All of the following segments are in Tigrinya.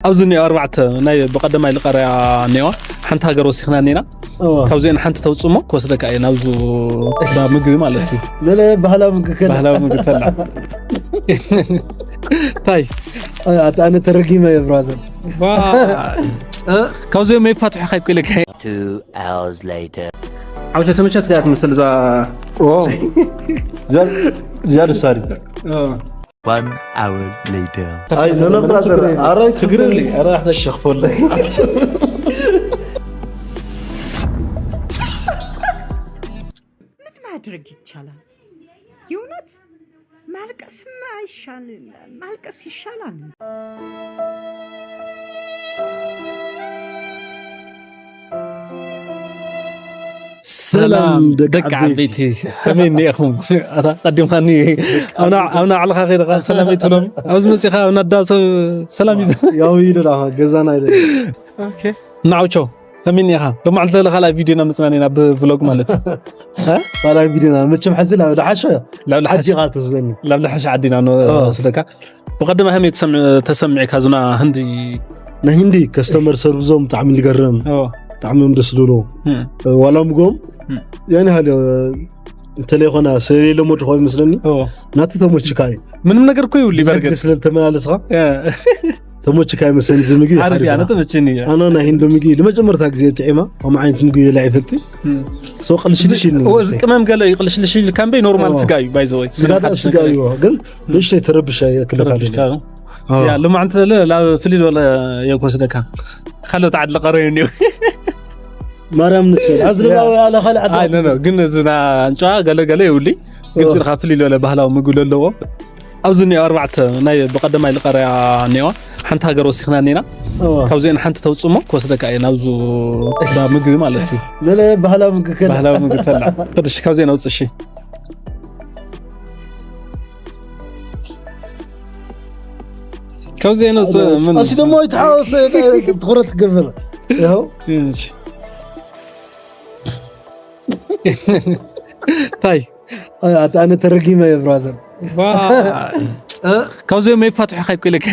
ኣብዚ እኒኦ ኣርባዕተ ናይ ብቐደማይ ልቐርያ እኒዋ ሓንቲ ሃገር ወሲኽና እኒና። ካብዚአን ሓንቲ ተውፅሞ ክወስደካ እየ ናብዙ እንዳ ምግቢ ማለት እዩ። ለለ ባህላዊ ምግቢ ከላ ባህላዊ ምግቢ ተላ እንታይ ኣነ ተረጊመ እየ ብራዘር። ካብዚኦም መይፋትሑ ካይኮ ኢለካ። ዓውሸ ተመቸት እያ ትመስል እዛ። ዝያድ ሳሪ One hour later. ኣይ ኖ ኖ ብራዘር፣ ኧረ ችግር የለ። ኧረ ኣሕመድ ሸኽፎለ። ምን ማድረግ ይቻላል? የእውነት ማልቀስማ ይሻል፣ ማልቀስ ይሻላል። ሰላም ደቂ ዓበይቲ፣ ከመይ እኒኢኹም? ኣታ ቀዲምካኒ ኣብ ናዕልኻ ከይድኻ ሰላም ይትሎም። ኣብዚ መፂኻ ኣብ ናዳ ሰብ ሰላም ይበል። ያው ይደዳ ገዛና ይደ። ናውቾ ከመይ እኒኢኻ? ሎማዕንቲ ለለ ካልኣይ ቪድዮና መፅናኒና ብቭሎግ ማለት እዩ። ካልኣይ ቪድዮና መቸም ሕዚ ላብ ድሓሸ ላብ ድሓሸ። ሓዲኻ ትወስደኒ። ላብ ድሓሸ ዓዲና ንወስደካ። ብቐደም ከመይ ተሰምዕ- ተሰሚዕካ ዝና ህንዲ? ናይ ህንዲ ከስተመር ሰርቪሶም ብጣዕሚ ዝገርም። ኦ፣ ብጣዕሚ እዮም ደስ ዝብሉ። እም፣ ዋላ ምግቦም እም። ያን ያህል እንተለይ ኮና ሰሌለ ሞድ ኾ ይመስለኒ። ኦ። ናቲ ተሞችካ እዩ። ምንም ነገር እኮ ይውል ብዙሕ በርግጥ። ግዜ ስለተመላለስካ እ፣ ተሞችካ ይመስለኒ እዚ ምግቢ ዓርቢ ሓሪፍ ኣነ እዩ። ተመችኒ እዩ። ኣነ ናይ ህንዲ ምግቢ ንመጀመርታ ግዜ ጥዒማ ኣብ ዓይነት ምግቢ የላ ይፈልጥ። እም። ሶ ቅልሽልሽ ኢሉ ኦ፣ እዚ ቅመም ገለ እዩ ቅልሽልሽ ኢሉ ካምበይ ኖርማል ኦ። ስጋ እዩ ባይ ዘ ወይ። ስጋ ዳ ስጋ እዩ ግን ንእሽተይ ተረብሻ የክለካ ተረብሽካ ነው። ያ ሎማዕንቲ ለለ ላብ ፍልይ ዝበለ የኮስደካ። ካልኦት ዓድሊ ቀረዩ እኒኦ። ማርያም ንክእል ኣዝርባ ወይ ኣለ ካልእ ዓዲ ኣይ ኖ ኖ ግን እዚ ና እንጫ ገለ ገለ ይውሊ። ግን ኦ። ካብ ፍልይ ዝበለ ባህላዊ ምግቢ ለለዎ። ኣብዚ እኒኦ ኣርባዕተ ናይ ብቐደማይ ልቐረያ እኒዋ ሓንቲ ሃገር ወሲኽና እኒና። ኦ። ካብዚአን ሓንቲ ተውፅሞ ክወስደካ እየ ናብዙ እንዳ ምግቢ ማለት እዩ። ለለ ባህላዊ ምግቢ ከላ ባህላዊ ምግቢ ተላ ቅድሽ ካብዚአን ኣውፅእ እሺ። ካብዚአን ኣውፅእ ምን ኣሲ ደሞ ይትሓወሰ ትኹረት ትገብር ይኸው እሺ። ታይ ኣታ ኣነ ተረጊመ እየ ብራዘር። ዋ። ካብዚኦም መይፋትሑ ካይኮ ኢለካ።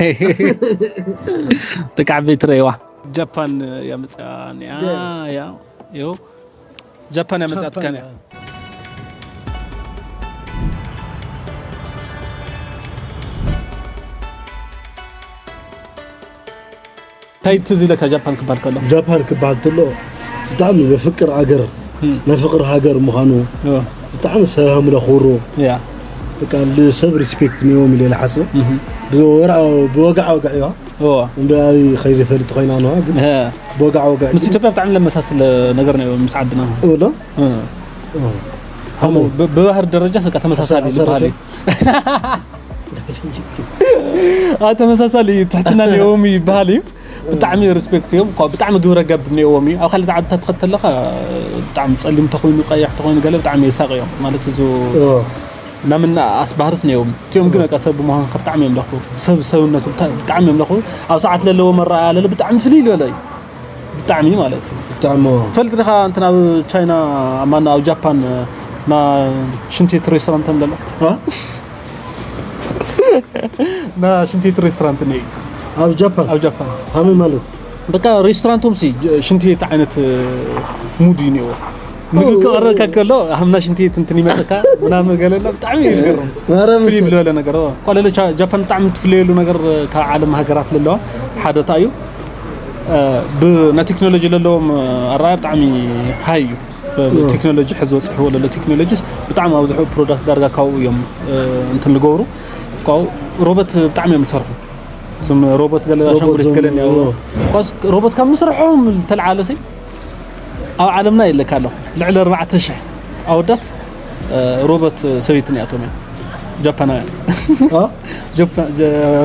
ደቂ ዓበይቲ ረይዋ ጃፓን እያ መፅኣ እኒኣ። ያ ዮ ጃፓን እያ መፅኣትካ እኒኣ። እንታይ ትዝ ኢለካ ጃፓን ክበሃል ከሎ? ጃፓን ክበሃል ተሎ ብጣዕሚ ዘፍቅር ኣገር ናይ ፍቅሪ ሃገር ምዃኑ ብጣዕሚ ሰብ ሃምለ ክብሩ ያ በቃ ንሰብ ሪስፔክት ነዎም ኢለ ዝሓስብ ብወግዓ ወግዓ እዋ እንዳ ኣበይ ከይደ ይፈልጥ ኮይና ነዋ ግን ብወግዓ ወግዓ ምስ ኢትዮጵያ ብጣዕሚ ለመሳስል ነገር ነው ምስ ዓድና እውሎ ብባህር ደረጃ በቃ ተመሳሳሊ ዝበሃል እዩ ተመሳሳሊ እዩ ትሕትና ነዎም ይበሃል እዩ ብጣዕሚ ሪስፔክት እዮም እኳ ብጣዕሚ ግብረ ገብ እኒኦዎም እዩ ኣብ ካልእ ዓድታት ትኸድ ተለኻ ብጣዕሚ ፀሊም ተኮይኑ ቀያሕ ተኮይኑ ገለ ብጣዕሚ የሳቅ እዮም ማለት እዚ ናምን ኣስባህርስ ነዎም እቲኦም ግን በቃ ሰብ ብምዃንካ ብጣዕሚ እዮም ለኹ ሰብ ሰብነቱ ብጣዕሚ እዮም ለኹ ኣብ ሰዓት ለለዎ መረኣያ ለለ ብጣዕሚ ፍልይ ዝበለ እዩ ብጣዕሚ ማለት እዩ ብጣዕሚ ፈልጥ ዲኻ እንትን ኣብ ቻይና ማና ኣብ ጃፓን ና ሽንት ቤት ሬስቶራንት ተምለለ ና ሽንት ቤት ሬስቶራንት እኒኦ እዩ ኣብ ጃፓን ኣብ ጃፓን ሃመይ ማለት በቃ ሬስቶራንቶም ሲ ሽንት ቤት ዓይነት ሙድ እዩ እኒኦ ምግብ ክቐረበካ ከሎ ሃምና ሽንት ቤት እንትን ይመፀካ ምናምን ገለና ብጣዕሚ እዩ ዝገርም ማረም ፍልይ ብልበለ ነገር እኳ ለለ ጃፓን ብጣዕሚ ትፍለየሉ ነገር ካብ ዓለም ሃገራት ለለዋ ሓደ እታ እዩ ብና ቴክኖሎጂ ለለዎም ኣረኣያ ብጣዕሚ ሃይ እዩ ቴክኖሎጂ ሕዚ ወፅሕዎ ለሎ ቴክኖሎጂስ ብጣዕሚ ኣብዝሑ ፕሮዳክት ዳርጋ ካብኡ እዮም እንትን ልገብሩ ካብኡ ሮበት ብጣዕሚ እዮም ዝሰርሑ እዞም ሮቦት ገለ ኣሻንጉሊት ገለ እኒኣዎ ኳስ ሮቦት ካብ ምስርሖም ዝተልዓለ ሲ ኣብ ዓለምና የለካ ኣለኹ ልዕሊ ኣርባዕተ ሽሕ ኣወዳት ሮቦት ሰበይቲ እኒኣቶም እዮም ጃፓናውያን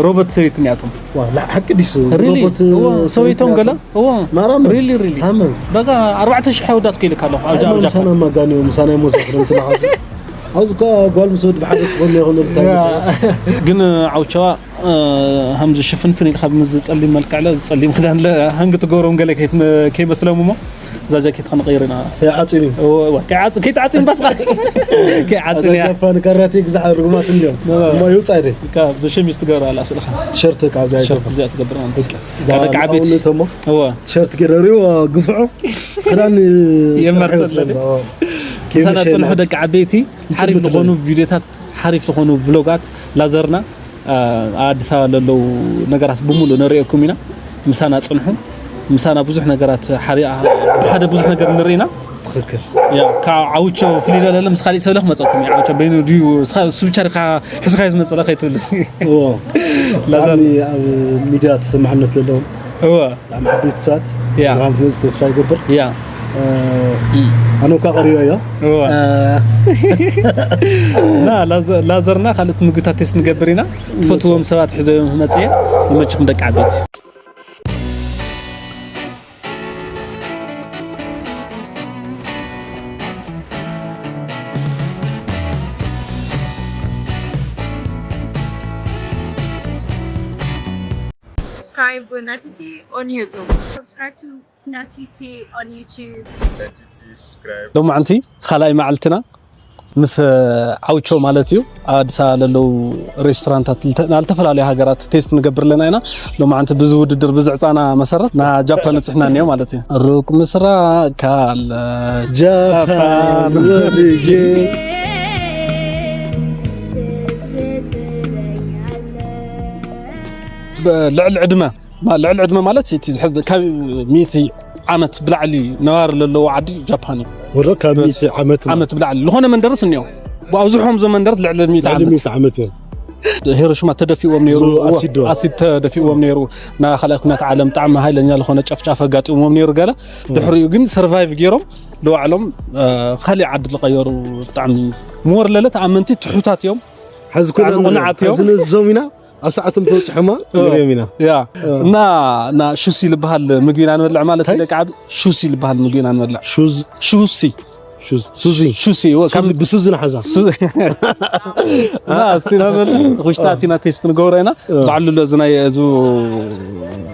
ሮቦት ሰበይቲ እኒኣቶም ሓቂ ዲሱ ሰበይቶም ገለ ማራም ሪሊ ሪሊ በቃ ኣርባዕተ ሽሕ ኣወዳት ኮይልካ ኣለኹ ኣብ ጃፓን ምሳና ማጋኒ ምሳና ሞሳ ክረምቲ ንዓዚ ኣብዚ እኳ ጓል ምስ ወዲ ብሓደ ክኾን ይኹን ልታይ ግን ዓውቸዋ ከምዚ ሽፍንፍን ኢልካ ብምዚ ጸሊም መልክዕ ለ ዝጸሊም ክዳን ለ ሃንግ ትገብሮም ገለ ከይመስሎም እሞ እዛ ጃኬት ክንቐይር ኢና። ይዓፅን እዩ። ከይዓፅ ከይትዓፅን ባስኻ ከይዓፅን እያ። ጃፓን ካራቴ ግዛዕ ርጉማት እንዲዮም። እሞ ይውፃ ይደ ብሸሚዝ ትገብር ኣላ ስልኻ ቲሸርት ካብዚ ቲሸርት እዚኣ ትገብር ማለት እዩ። ደቂ ዓበይቲ ተሞ ቲሸርት ገይረ ሪዎ ግፍዖ ክዳን የመርፀለኒ። ምሳና ፅንሑ ደቂ ዓበይቲ ሓሪፍ ዝኾኑ ቪዲዮታት ሓሪፍ ዝኾኑ ቭሎጋት ላዘርና ኣዲስ ኣበባ ለለዉ ነገራት ብምሉእ ነርእየኩም ኢና። ምሳና ፅንሑ። ምሳና ብዙሕ ነገራት ብሓደ ብዙሕ ነገር ንርኢ ኢና። ትኽክል። ካብ ዓውቾ ፍልይ ለለ ምስ ካሊእ ሰብ ለክ መፀኩም ዓውቾ በይኑ ድዩ እሱ ብቻ ዲካ ሕዝካዮ ዝመፀለ ከይትብል። ላዛ ኣብ ሚድያ ተሰማዕነት ዘለዎም እወ ብጣዕሚ ዓበይቲ ሰባት ያ። ዝሃንኩ ተስፋ ይገብር ያ ኣነ እኳ ቀሪበዮ እወ እና ላዘ- ላዘርና ካልኦት ምግብታት ቴስት ንገብር ኢና ትፈትዎም ሰባት ሕዘዮም መፅየ ይመችኹም ደቂ ዓበይቲ Subscribe Natiti on YouTube. Subscribe to Natiti on YouTube. ሎማዓንቲ ካልኣይ መዓልትና ምስ ዓውቾ ማለት እዩ ኣብ ኣዲስ ኣበባ ለለዉ ሬስቶራንታት ናልተፈላለዩ ሃገራት ቴስት ንገብር ኣለና ኢና ሎማዓንቲ ብዚ ውድድር ብዝዕፃና መሰረት ናብ ጃፓን ንፅሕና እኒኦ ማለት እዩ ሩቅ ምስራቅ ካለ ጃፓን ወድጄ ልዕሊ ዕድመ ልዕሊ ዕድመ ማለት እቲ ዝሕዝ ካብ ሚእቲ ዓመት ብላዕሊ ነባሪ ዘለዎ ዓዲ ጃፓን እዩ ወሮ ካብ ሚእቲ ዓመት ዓመት ብላዕሊ ዝኾነ መንደርስ እኒኦ ኣብዝሖም ዞም መንደርት ልዕሊ ሚእቲ ልዕሊ ዓመት ሚእቲ ዓመት እዮም ሂሮሽማ ተደፊዎም ነይሩ ዞ ኣሲድ ዶ? ኣሲድ ተደፊዎም ነይሩ ናይ ካልኣይ ኩናት ዓለም ብጣዕሚ ሃይለኛ ዝኾነ ጨፍጫፍ ኣጋጢሞም ነይሩ ገለ ድሕሪኡ ግን ሰርቫይቭ ገይሮም ንባዕሎም እ፣ ካሊእ ዓዲ ዝቐየሩ ብጣዕሚ ሞር ለለ ተኣመንቲ ትሑታት እዮም ሕዚ ኩና ብጣዕሚ ቁኑዓት እዮም። ሕዚ ንእዞም ኢና ኣብ ሰዓቶም ተበፅሖማ ንሪኦም ኢና ያ እና እና ሹሲ ዝበሃል ምግቢ ኢና ንበልዕ ማለት እዩ ደቂ ዓቢ ሹሲ ዝበሃል ምግቢ ኢና ንበልዕ ሹዝ ሹሲ ሹዝ ሱዚ ሹሲ ይወ- ካብ ሱዚ- ብሱዚ ንሓዛ ሱ- እና እስቲ ኢና ንበልዕ ውሽጢ ኣቲና ቴስት ንገብሮ ኢና በዓሉ ኣሎ እዚ ናይ እዚ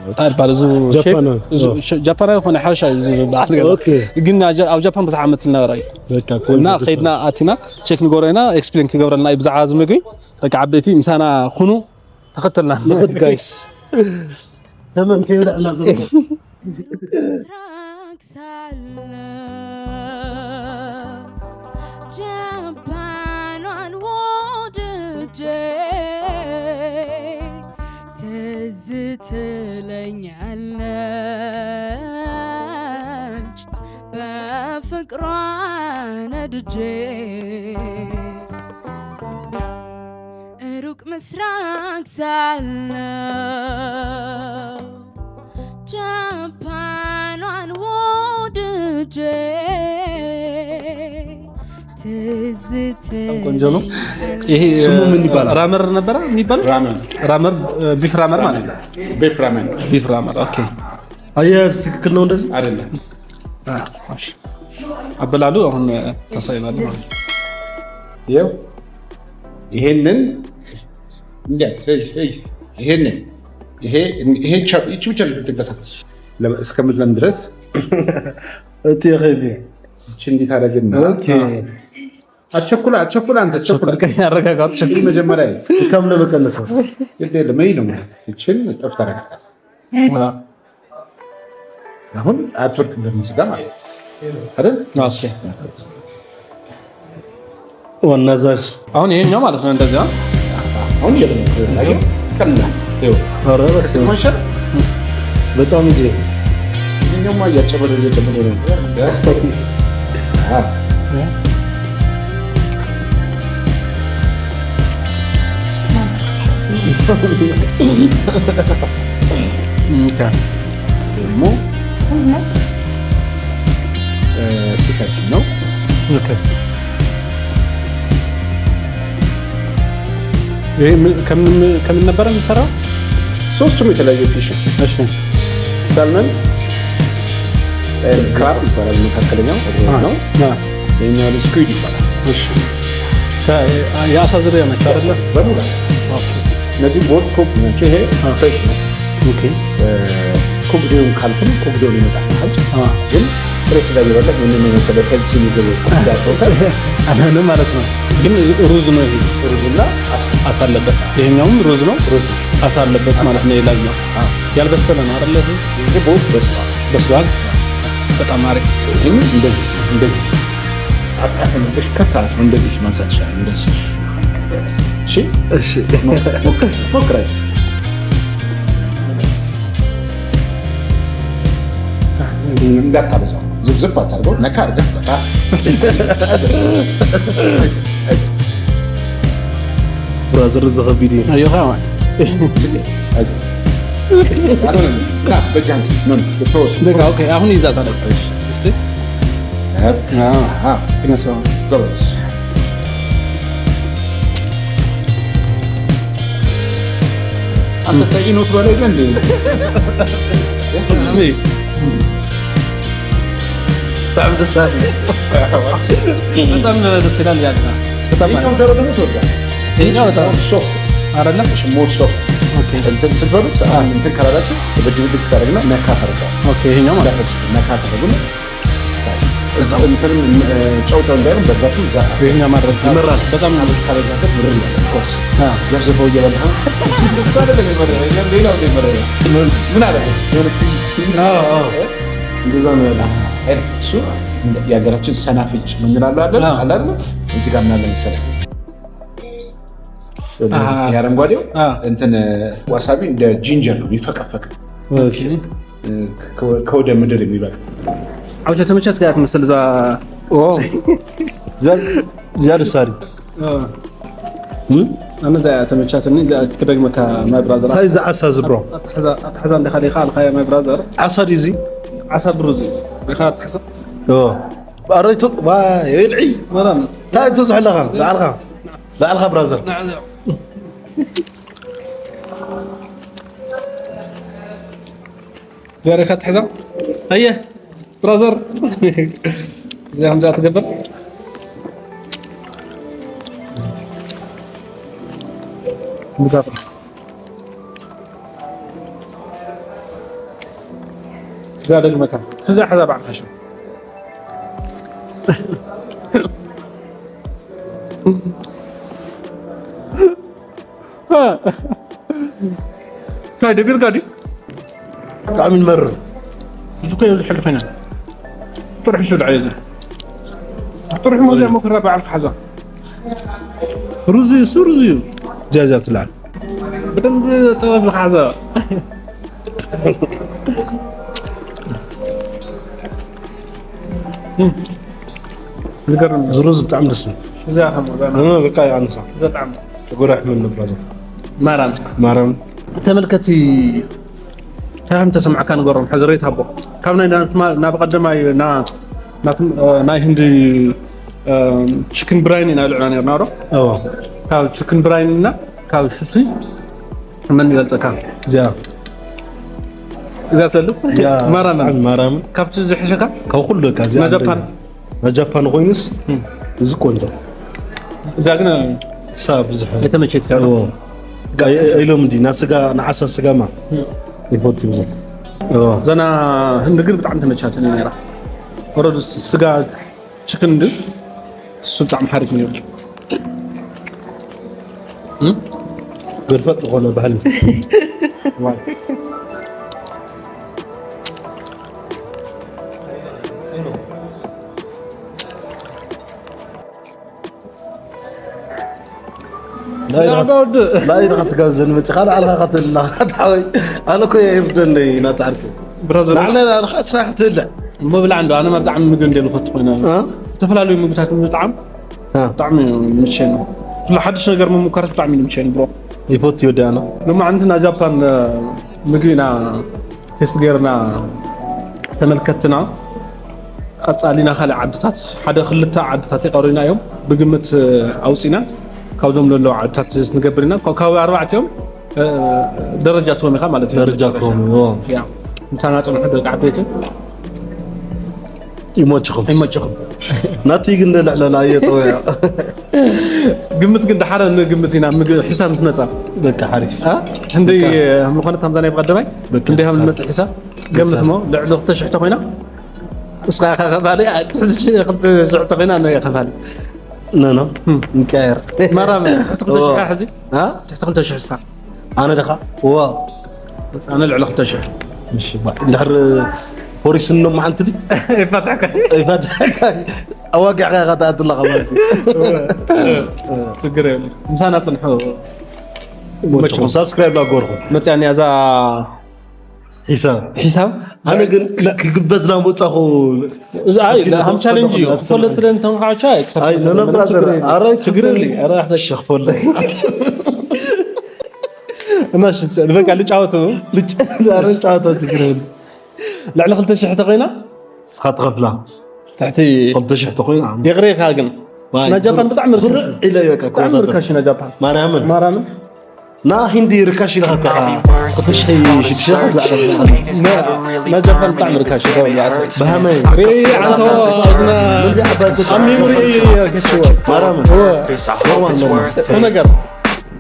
እንታይ ይበሃል እዚ ሼፍ ጃፓናዊ። እዚ ሸ- ጃፓናዊ ኮነ ሓበሻ እዩ እዚ በዓል ገዛ ኦኬ። ግን ኣብ ጃ- ኣብ ጃፓን ብዙሕ ዓመት ዝነበረ እዩ በቃ ኮል እና በቃ። ከይድና ኣቲና ቼክ ንገብሮ ኢና ኤክስፕሌን ክገብረልና እዩ ብዛዕባ እዚ ምግቢ ደቂ ዓበይቲ ምሳና ኩኑ ተኸተልና ንኸድ ጋይስ ተመን ከይብላዕና ዘሎ ምስራቅ ሳለ ጃፓኗን ወድጄ ትዝ ትለኛለች በፍቅሯ ነድጄ ሩቅ ምስራቅ ሳለ ጃፓኗን ወድጄ ትዝ ቆንጆ ነው። ይሄ ስሙ ምን ይባላል? ራመር ነበረ የሚባለው? ራመር። ራመር እ፣ ቢፍ ራመር ማለት ነው። ቤፕ ራመን። ቢፍ ራመር ኦኬ። አያያዝ ትክክል ነው እንደዚህ? አይደለም። አ፣ እሺ። አበላሉ አሁን ታሳይናለህ ማለት ነው። ይኸው ይሄንን እንደ እይ፣ እይ፣ ይሄንን ይሄ ይሄ ቻ- ይቺ ብቻ ልትንቀሳቀስ ለመ- እስከምትለም ድረስ እቲ ኸቢ እቺ እንዲህ ታደርግና ኦኬ አትቸኩላ አትቸኩላ አንተ አትቸኩላ ያረጋጋው ችግር መጀመሪያ ከም ለመቀነሰው ግድ የለም ይሄ ነው እችን ጠፍ ታደርጋለህ አሁን አትወርቅ እንደምስጋ ማለት አይደል ኦኬ ዋና አዛዥ አሁን ይሄኛው ማለት ነው እንደዚያ አሁን ደግሞ ቀላል ይኸው ኧረ በስመ አብ። ማሸር በጣም እንጂ ይሄኛውማ እያጨበረ እየጨበረ ነው ደግሞ ፊታችን ነው። ይሄ ምን- ከምን ከምን ነበረ የሚሰራው? ሶስቱም የተለያዩ ፊሽ እሺ ሳልመን ክራብ ይባላል። መካከለኛው ነው። አ፣ ይሄኛው ስኩዊድ ይባላል። እሺ ከ- የአሳ ዝርያ ናቸው አይደለ? በሙሉ ኦኬ እነዚህ ቦዝ ኮክ ናቸው። ይሄ ፍሬሽ ነው። ኦኬ ኮክዴውን ካልኩም ኮክዴውን ይመጣል። አ፣ ግን ጥሬ ስጋ እየበላህ ምንም የመሰለ ሄልሲ ምግብ እንዳትወጣ አልሆነ ማለት ነው። ግን ሩዝ ነው ይሄ። ሩዝና አሳ አሳ አለበት። ይሄኛውም ሩዝ ነው፣ ሩዝ አሳ አለበት ማለት ነው። የላኛው አዎ። ያልበሰለ ነው አይደለ? ይሄ እንጂ በውስጥ በስሏል። በስሏል። በጣም አሪፍ። ይህም እንደዚህ እንደዚህ አጣጥመሽ ከፍ አድርገሽ እንደዚህ ማንሳት ይችላል። እንደዚህ እሺ፣ እሺ ሞክር ሞክር። እንዳታበዛው፣ ዝብዝብ አታርገው። ነካ አድርገህ በቃ ብራዘር፣ እዚ ከቢድ እዩ። ኣዮኻ አይዞህ። አልሆነም። ና በእጅህ አንሳ። ኖ፣ ኖ፣ የተወሱ በቃ ኦኬ። አሁን ይዛዛል። እስቲ አዎ፣ ክነሳው። ጎበዝ። አንተ ተኢኖት በላይ ግን እንዴ? በጣም ደስ አለ። በጣም ደስ ይላል። ያለ በጣም ይሄኛው ደሮ ደግሞ ትወዳለህ። ይሄኛው በጣም ሞር ሶፍት አይደለ? እሺ፣ ሞር ሶፍት ኦኬ እንትን ስትበሉት አሁን እንትን ካላላችሁ ብድግ ብድግ ታደርግና ነካ ታደርገዋል። ኦኬ። ይሄኛው ማለት እንዳፈች ነካ ታደርጉና እንትን ጨው ጨው እንዳይሆን በእጃችሁ እዛ ይሄኛ ማድረግ ይመራል። በጣም አብሽ ካበዛበት ምርር ይላል። ኦፍኮርስ አዎ። ዘብዘበው እየበላህ እሱ አይደለም የመረረ፣ ሌላው ነው የመረረ። ምን አለ? አዎ፣ አዎ። እንደዛ ነው ያለ። እሱ የሀገራችን ሰናፍጭ ምንላለው አይደል? አዎ። አላለ እዚህ ጋር ምናለ መሰለህ? አሃ። የአረንጓዴው አዎ። እንትን ዋሳቢ እንደ ጂንጀር ነው የሚፈቀፈቅ ኦኬ። ከወደ ምድር የሚበቅል። ኣብቲ ተመቸት ጋር ትመስል እዛ ኦ ዚያድ ሳሪ ኣነ እዛ ተመቻትኒ። እዛ ክደግመካ ማይ ብራዘር። እንታይ እዚ ዓሳ እዚ ብሮ? ኣትሕዛ ኣትሕዛ እንዲኻ ዲኻ ኣልኻያ ማይ ብራዘር። ዓሳ ድዩ እዚ? ዓሳ ብሩዝ እዩ። ዲኻ ኣትሕዛ ኦ ኣረይቱ ዋ የልዒ መራም እንታይ ትብዝሑ ኣለኻ? ባዕልኻ ባዕልኻ ብራዘር። እዚኣ ዲኻ ኣትሕዛ ኣየ ብራዘር። እዚኣ ከምዚኣ ትገብር ምጋጥም እዛ ደግመካ እዛ ሕዛ ባዕልካ ሽው እንታይ ደቢርካ ድዩ? ብጣዕሚ ንመርር። እዚ ኮዮ ዝሕልፍ ኢና። ጥርሑ ሽው ድዓየ እዚ ጥርሑ መዚኣ መኩራ ባዕልካ ሓዛ ሩዝ እዩ እሱ ሩዝ እዩ። ጃጃ ትልዓል። ብደንብ ጥበብ ዝሓዘ ዝገርም እዩ። እዚ ሩዝ ብጣዕሚ ደስ ይብል። እዚኣ ከም እ፣ በቃ ይኣንሳ። ዘጣዕም ጨጎራ ይሕመኒ ብራዘር። ማራም ማርያም ተመልከቲ እንታይ ከም ተሰማዕካ ንገሮም። ሕዚ ሬት ሃቦ ካብ ናይ ናትማ ናብ ቀደማይ ና ናትም- እ፣ ናይ ህንዲ እ፣ ቺክን ብራይኒ ኢና ልዕና ነርና ዶ እዎ ካብ ቺክን ብራይኒ እና ካብ ሽስሪ መን ይበልፀካ? እዚኣ እዛ ሰልፍ እዚኣ ማራም ብጣዕሚ ማርያም ካብቲ ዝሕሸካ ካብ ኩሉ በቃ እዚኣ ናይ ጃፓን ናይ ጃፓን ኮይኑስ እም። እዚ ቆንጆ እዛ ግን እሳ ብዙሕ የተመቸት እዎ ኢሎም እንዲ ና ስጋ ንዓሳ ስጋማ ይፈቱ ብዙሕ እዎ ዘና ህንዲ ግን ብጣዕሚ ተመቻትኒ ነራ ወረዱ ስጋ ችክን እንዲ እሱ ብጣዕሚ ሓሪፍ ነሩ ገልፈጥ ዝኾነ ባህሊ ናይ ኢኻ ትጋብዘኒ መፂኻ ንዓልኻ ክትብል ኣለኻ ሓወይ ኣነ እኮ የርደለይ ናተዓርፊ ብራዘር ንዓለ ንዓልኻ ስራሕ ትብልዕ እሞ ብላዕ እንዶ ኣነ ብጣዕሚ ምግቢ እንደልፈት ኮይነ እ? ዝተፈላለዩ ምግብታት ምጥዓም እ። ብጣዕሚ ይምቸኒ ኩሉ ሓድሽ ነገር ምምኳርስ ብጣዕሚ ይምቸኒ ብሮ ይፈቱ ይወዲ ኣነ ሎማዓንቲ ናይ ጃፓን ምግቢና ቴስት ገይርና ተመልከትና ቀፃሊና ካልእ ዓድታት ሓደ ክልተ ዓድታት ይቀሩና እዮም ብግምት ኣውፂና ካብዞም ዘለዉ ዓድታት ንገብር ኢና ካብ ኣርባዕቲኦም ደረጃትዎም ኢኻ ማለት እዩ ደረጃ ክኾኑ እንታና ፅንሑ ደቂ ዓበይቲ ይሞችኹም ይመችኹም ናቲ ግን ልዕለላ እየ ጠወያ ግምት ግን ድሓረ ንግምት ኢና ምግቢ ሒሳብ ምስ መፃ በቃ ሓሪፍ እ? ክንደይ ምኾነት ከምዛ ናይ ብቐደማይ በቃ ክንደይ ከም ሒሳብ። ዝመፅእ ሒሳብ ገምት ሞ ልዕሊ ክልተ ሽሕተ ኮይና እስኻ ኢኻ ከፋሊ፣ ትሕቲ ሽሕ፣ ክልተ ሽሕ ተኾይና፣ ኣነ እየ ከፋሊ። ኖ፣ ኖ። እም። ንቀያየር። ማራም፣ ትሕቲ ክልተ ሽሕ እዎ። ኢኻ ሕዚ? አ? ትሕቲ ክልተ ሽሕ እስኻ። ኣነ ደኻ? እዎ። ኣነ ልዕሊ ክልተ ሽሕ። እሺ፣ ባ-፣ እንድሕር ፈሪስኖም ሓንቲ ልጅ? ይፋትሐካ። ይፋትሐካ። ኣዋጊዕካ ኢኻ ትኣትለኻ ማለት እዩ። እዎ። እዎ። ችግር የብሉን። ምሳና ጽንሑ። ይመችኹም። ሳብስክራይብ ላጎርኹም። መጽኣኒ እዛ ሒሳብ። ሒሳብ? ኣነ ግን ለ- ክግበዝ ናብ ወጻኹ እዚ ኣይ፣ ከፊሉ ሃም ቻሌንጅ እዩ። ተፈለኹ ክፈለጥ ለን ተንኻቻ ኣይ፣ ኣይክፈለጥ። ኖ፣ ኖ፣ ምንም ብራዘር፣ ችግር የለ። ኣረ ችግር የለ። ኣይትፈለጥ። ኣረ ኣሕተ-፣ ሸኽ ፈለጥ። እና ሽንጨ-፣ በቃ ልጫወቱ። ልጭ-፣ ኣረ ጫወታ ችግር የለ። ልዕሊ ክልተ ሽሕ ተኾይና? ንስኻ ትኸፍላ። ትሕቲ ክልተ ሽሕ ተኾይና። ይቕሬኻ ግን። ዋይ፣ ናይ ጃፓን ብጣዕሚ ርካሽ ርካሽ። ኢለ በቃ ብጣዕሚ ኮታ ርካሽ እዩ ናይ ጃፓን። ማርያምን። ማርያምን። ና ሂንዲ ርካሽ ኢልካ እኮ ኢኻ። ክልተ ሽሕ ሽዱሽተ ኢኻ ትዛዕባ። ና፣ ናይ ጃፓን ብጣዕሚ ርካሽ እዩ፣ ይኸውልህ፣ ኣሰብ። ብሃመይ። ሪኢ፣ ኣንተ፣ ኣብዝና፣ ኣብ ሜሞሪ እየ ከሽወ። ማርያምን። እወ። ኖርማል፣ ኖርማል። ቁም ነገር።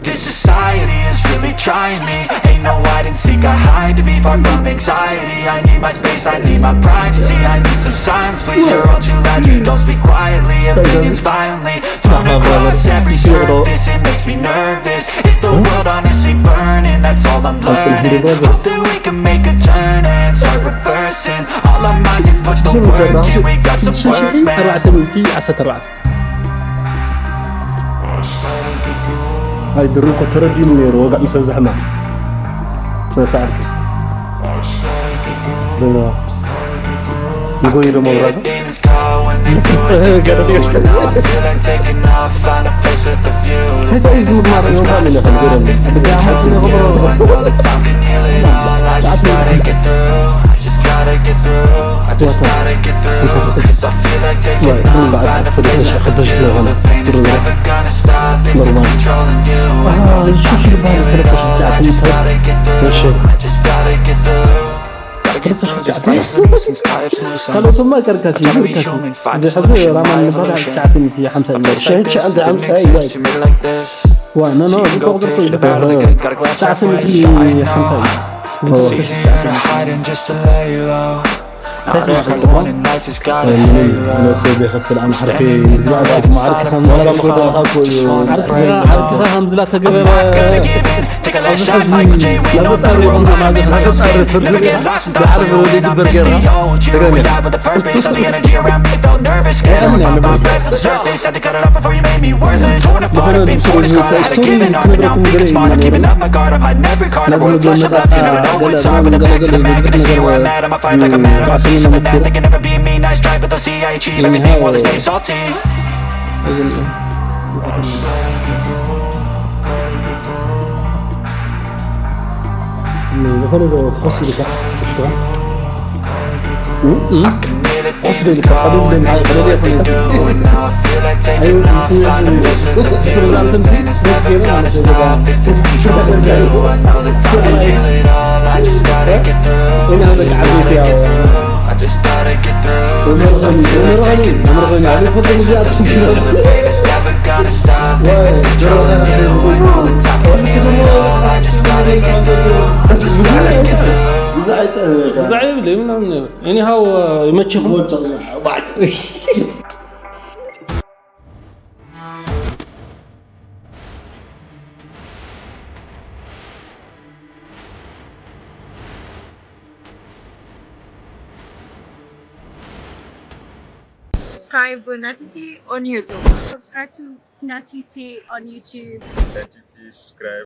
This society is really trying me. Ain't no hide and seek, I hide to be far from anxiety. I need my space, I need my privacy. I need some silence, please. You're all too loud, you don't speak quietly. Opinions violently thrown across every surface. It makes me nervous. Is the world honestly burning? That's all I'm learning. Hope that we can make a turn and start reversing all our minds and put the work in. We got some work, man. ኣርባዕተ ሚእቲ ዓሰርተ ኣርባዕተ። ኣይ ድሮ እኮ ተረዲኑ ነይሩ፣ ወግዒ ምስ ኣብዝሐ ሕማም። ነታ ዓርኪ። ደሞ ንጎይ ደሞ ብራዘር። ካልኦትማ ጨርካሲ፣ ጨርካሲ። እዚ ሕዚ ራማን ንባል ትሽዓተ ሚእቲ ሓምሳ እዩ። ትሽዓተ ሚእቲ ሓምሳ እዩ። ዋ፣ ኖ፣ ኖ፣ እዚ ቁጥር እኮ እዩ። ትሽዓተ ሚእቲ ሓምሳ እዩ። ዓርክኻ፣ ዓርክኻ ከም ዝላ ተገበረ። ዝኾነ ዶ ትኸስ ኢልካ? ውሽጥኻ? እ? እ? ትኸስ ዶ ኢልካ? ቀደም ደም ሃይ፣ ቀደም ደም ሃይ። ብዛዕ የብለይ ምናምን። Anyhow፣ ይመችኹም። Subscribe Natiti on YouTube. Subscribe to Natiti on YouTube. Natiti, subscribe.